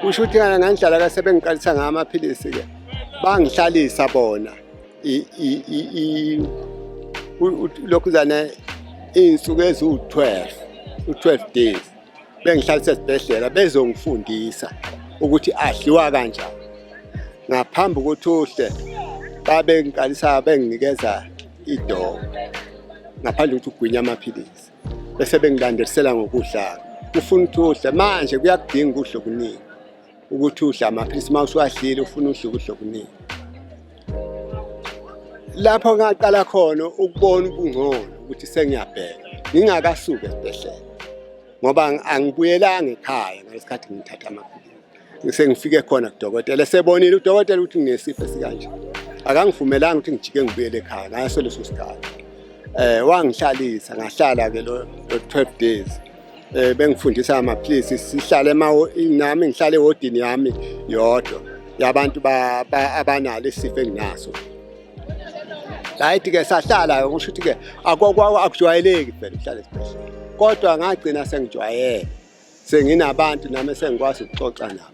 Kusho ukuthi ngandlala ka sebengiqalisa ngawo amaphilisi-ke, bangihlalisa bona lokhuzana iy'nsuku eziwu-12, u-12 days bengihlalisa esibhedlela bezongifundisa ukuthi adliwa kanjani. Ngaphambi kokuthi uhle babengiqalisa benginikeza idoko ngaphandle ukuthi ugwinye amaphilisi, bese bengilandelisela ngokudla. Ufuna ukuthi udle manje, kuyakudinga ukudla okuningi ukuthi udle amaphilisi. Uma usuwadlile ufuna udle ukudla okuningi. Lapho ngaqala khona ukubona ubungcono ukuthi sengiyabheka ngingakasuki esibhedlela, ngoba angibuyelanga ekhaya ngalesikhathi ngithatha amaphilisi. Sengifike khona kudokotela, esebonile udokotela ukuthi nginesifo esikanje, akangivumelanga ukuthi ngijike ngibuyele ekhaya ngaso leso sikhathi. Wangihlalisa, ngahlala ke lo 12 days bengifundisa amaphilisi. Sihlale nami ngihlale ewodini yami yodwa yabantu abanalo isifo enginaso. Right ke, sahlala, ngisho ukuthi ke akujwayeleki phela ukuhlala esibhedlela, kodwa ngagcina sengijwayele, senginabantu nami sengikwazi ukuxoxa nabo.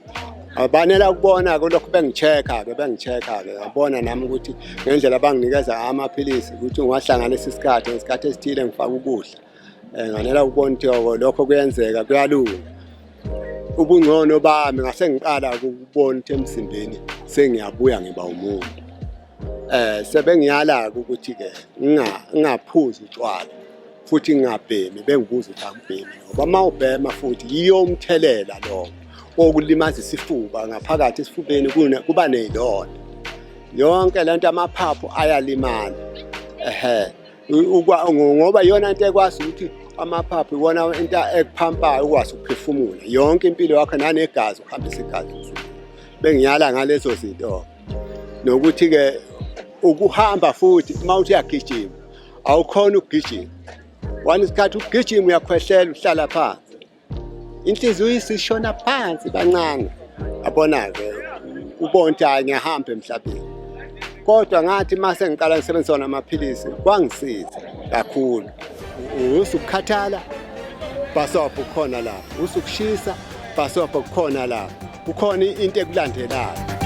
Abanela ukubona ke lokhu bengi-check-a ke bengi-check-a ke, ngabona nami ukuthi ngendlela abanginikeza amaphilisi ukuthi ngiwahlanganisa isikhathi ngesikhathi esithile, ngifaka ukudla, nganela ukubona ukuthi lokho kuyenzeka, kuyalunga. Ubungcono bami ngase ngiqala ukubona ukuthi emzimbeni sengiyabuya, ngiba umuntu. Sebengiyala ukuthi ke ngingaphuzi utshwala futhi ngingabhemi. Bengibuza ukuthi angibhemi, ngoba uma ubhema futhi yiyo umthelela lowo wokulimaza isifuba. Ngaphakathi esifubeni kuba ney'londa, yonke lento, amaphaphu ayalimala, ehe, ngoba iyona into ekwazi ukuthi amaphaphu iwona into ekuphampayo ukwazi ukuphefumula yonke impilo yakho, nanegazi, ukuhambisa igazi emzimbeni. Bengiyala ngalezo zinto, nokuthi-ke ukuhamba futhi uma uthi uyagijima, awukhona ukugijima. Wani isikhathi ugijima, uyakhwehlela, uhlala phansi, inhliziyo isishona phansi kancane. Yabona-ke, ubona ukuthi hhayi, ngiyahamba emhlabeni. Kodwa ngathi uma sengiqala ngisebenzisa wona amaphilisi, kwangisiza kakhulu. Usukukhathala, bhasobho kukhona lapho, usukushisa, bhasobho kukhona lapho, kukhona into ekulandelayo.